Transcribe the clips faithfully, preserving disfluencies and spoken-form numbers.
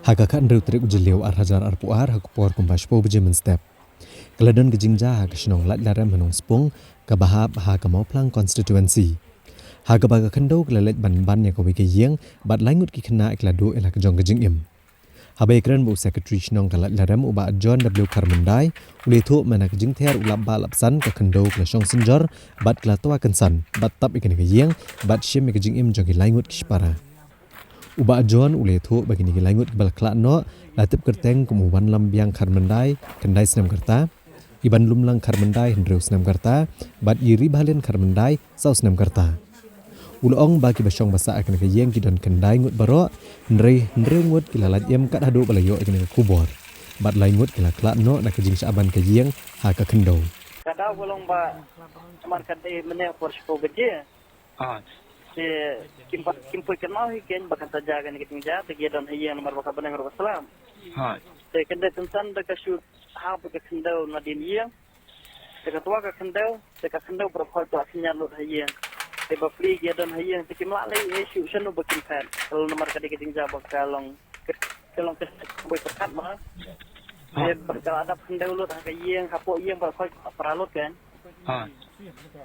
Ha ka khathynriew tarik u Jylliew ar hajar arphew ar, ha ka por kumba shiphew baje mynstep, ka la don ka jingjia ha ka shnong Laitlarem ha Nongspung, kaba hap ha ka Mawphlang constituency. Ha kaba ka khyndew ka la leit ban ban ïa kawei ka ïing, bad lai ngut ki khynnah ki la duh ïa la ka jong ka jingim. Haba ïakren bad u Secretary shnong ka Laitlarem, u Bah John W Kharmyndai, u la ïathuh mynta ka jingther u lap bah lap san, ka khyndew ka la shong synjor bad ka la twa kynsan bad tap ïa kane ka ïing bad shim ïa ka jingim jong ki lai ngut ki shipara. U Bah John u la ïathuh ba kine ki lai ngut kiba la khlad noh la tip kyrteng kum u Wanlambiang Kharmyndai, khyndai snem ka rta, i Banlumlang Kharmyndai, hynriew snem ka rta, bad i Ribhalin Kharmyndai, saw snem ka rta. U la ong ba kiba shong ba sah ha kane ka ïing ki don khyndai ngut baroh, hynrei hynriew ngut ki la lait im kat haduh ba la ïoh ïa kane ka khubor. Bad lai ngut ki la khlad noh na ka jingshah ban ka ïing ha ka khyndew. Ka daw ka long ba, namar ka dei mynne por shiphew baje. Te kim pat, kim poi kynmaw hi kein ba kan sa jia kane ka jingjia, te ki don ha ïing namar ba ka bneng ruh ka slam. Te ka dei kynsan da ka shu hap ka khyndew nadien ïing. Te ka twa ka khyndew, te ka khyndew baroh khoit ka la synñiar lut ha ïing. Te bapli ki don ha ïing, te kim lah leh ei shuh shano ba kin phet. Ka long namar ka dei ka jingjia ba ka long, ka long ka boi pyrkhat ma. Te ba ka la dap khyndew lut ha ka ïing, hapoh ïing baroh khoit ka la pra lut kein.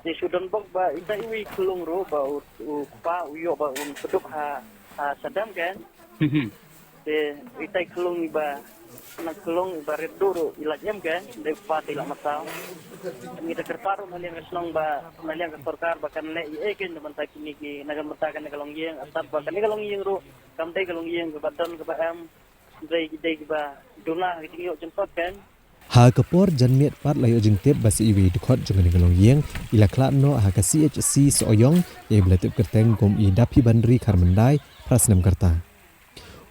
Te shu don bok ba itai iwei i khyllung ruh ba u, u kpa u ïoh ba un pyndup ha, ha shadem kein. Te itai i khyllung iba, na khyllung iba rit duh ruh i lait im kein, dei u kpa te i la masaw. Ngi da kyrpad ruh na liang ka shnong ba, na liang ka sorkar ba kan leh ei ei kein na bynta kine ki, na ka bynta kane ka longïing, asap ba kane ka longïing ruh kam dei ka longïing kaba don kaba em, dei, dei kiba duna ha ka jingïoh jingpot kein. Ha ka por janmiet pat la ïoh jingtip ba sa iwei i dkhot jong kane ka longïing i la khlad noh ha ka C H C Sohiong, ïa iba la tip kyrteng kum i Daphibanri Kharmyndai, phra snem ka rta.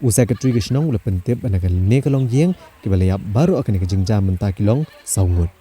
U Secretary ka shnong u la pyntip ba na kane ka longïing kiba la ïap baroh ha kane ka jingjia mynta ki long saw ngut.